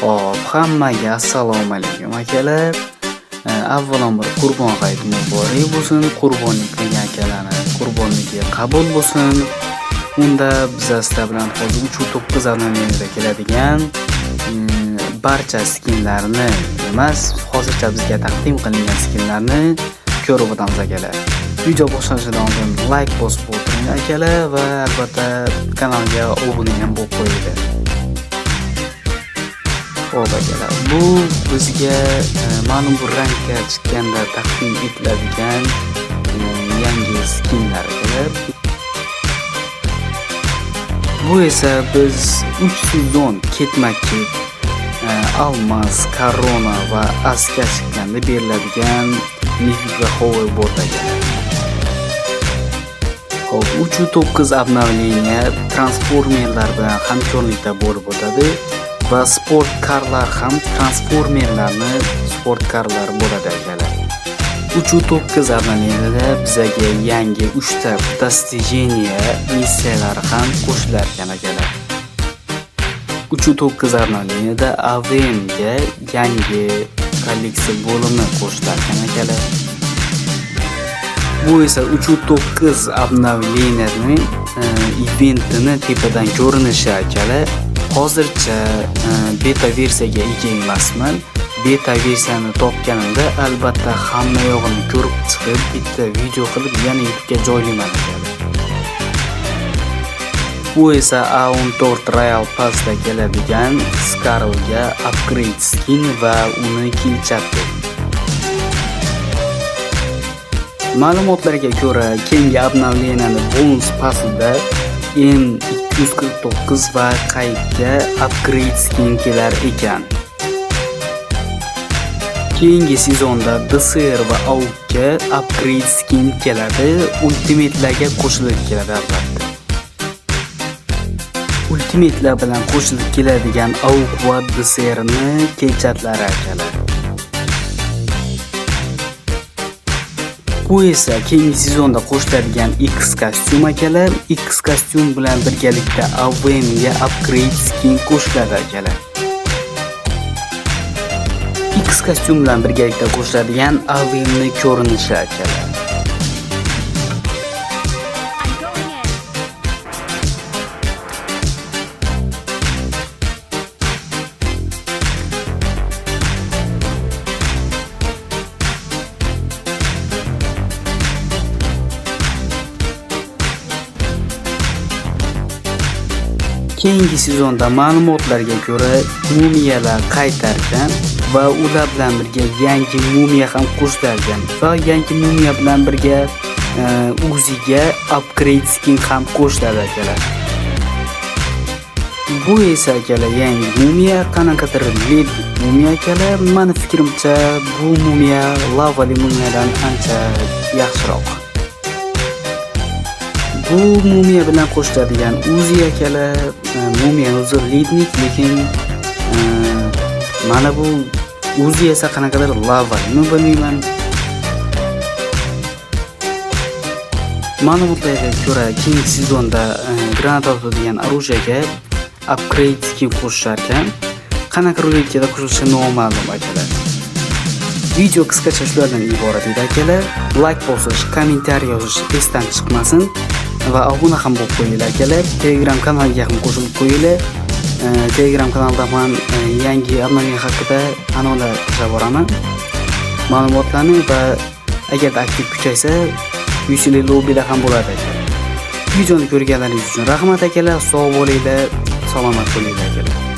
Xo'p, hammaga assalomu alaykum akalar. Avvalambor Qurbon hayiti muborak bo'lsin. Qurbonlik qilgan akalarni qurbonligi qabul bo'lsin. Unda biz sizlar bilan hozir 3.9 обновление da keladigan barcha skinlarni emas, hozircha bizga taqdim qilingan skinlarni ko'rib o'tamiz akalar. Video boshlanishidan oldin like bosib o'tiring akalar va albatta kanalga obuna ham bo'lib qo'yinglar. Xo'p akalar, bu bizga ma'lum bir rangga chiqqanda taqdim etiladigan yangi skinlar akalar. Bu esa biz 3 sezon ketma-ket almaz, korona va aska chiqqanda beriladigan mifik va hoverboard akalar. Xo'p, 3.9 обновление transformerlar bilan hamkorlikda bo'lib o'tadi va sport karlar ham transformerlarni sport karlari bo'ladi akalar. 3.9 обновление da bizaga yangi 3 ta достижение missiyalari ham qo'shilar ekan akalar. 3.9 обновление da AVM ga yangi kolleksiya bo'limi qo'shilar ekan akalar. Bu esa 3.9 обновление ni eventini tepadan ko'rinishi akalar. Hozircha beta versiyaga ega emasman. Beta versiyani topganimda albatta hamma yog'ini ko'rib chiqib, bitta video qilib yana YouTube'ga joylayman akalar. Bu esa A14 Royal Pass'da keladigan Scarlga upgrade skin va uni kilchati. Ma'lumotlarga ko'ra, keyingi обновление ni bonus passida M249 va qaytga upgrade skin kelar ekan. Keyingi sezonda DSR va AUGga upgrade skin keladi, ultimatelarga qo'shilib keladi albatta. Ultimatelar bilan qo'shilib keladigan AUG va DSR ni kelchatlari akalar. Bu esa keyingi sezonda qo'shiladigan X kostyum akalar. X kostyum bilan birgalikda AVM ga upgrade skin qo'shiladi akalar. X kostyum bilan birgalikda qo'shiladigan AVM ni ko'rinishi akalar. Keyingi sezonda ma'lumotlarga ko'ra mumiyalar qaytargan va ular bilan birga yangi mumiya ham qo'shilargan va yangi mumiya bilan birga Uziga upgrade skin ham qo'shiladi akalar. Bu esa akalar yangi mumiya, qanaqadir led mumiya akalar. Mani fikrimcha bu mumiya lavali mumiyadan ancha yaxshiroq. Bu mumiya bilan qo'shiladigan Uzi akalar, mumiya o'zi lednik, lekin mana bu Uzi esa qanaqadir lavalimi bilmayman. Ma'lumotlarga ko'ra keyingi sezonda granata otadigan orужиеga upgrade skin qo'shishar ekan. Qanaqa ruletkada qo'shilishi noma'lum akalar. Video qisqacha shulardan iborat edi akalar. Like bosish, kommentariy yozish esdan chiqmasin va obuna ham bo'lib qo'yinglar akalar. Telegram kanaliga ham qo'shilib qo'yinglar. Telegram kanalida men yangi обновление haqida anonlar tashlab boraman. Ma'lumotlarni va agarda aktiv kuchaysa, UCL lobbylar ham bo'ladi akalar. Videoni ko'rganlaringiz uchun rahmat akalar. Sog' bo'linglar, salomat bo'linglar akalar.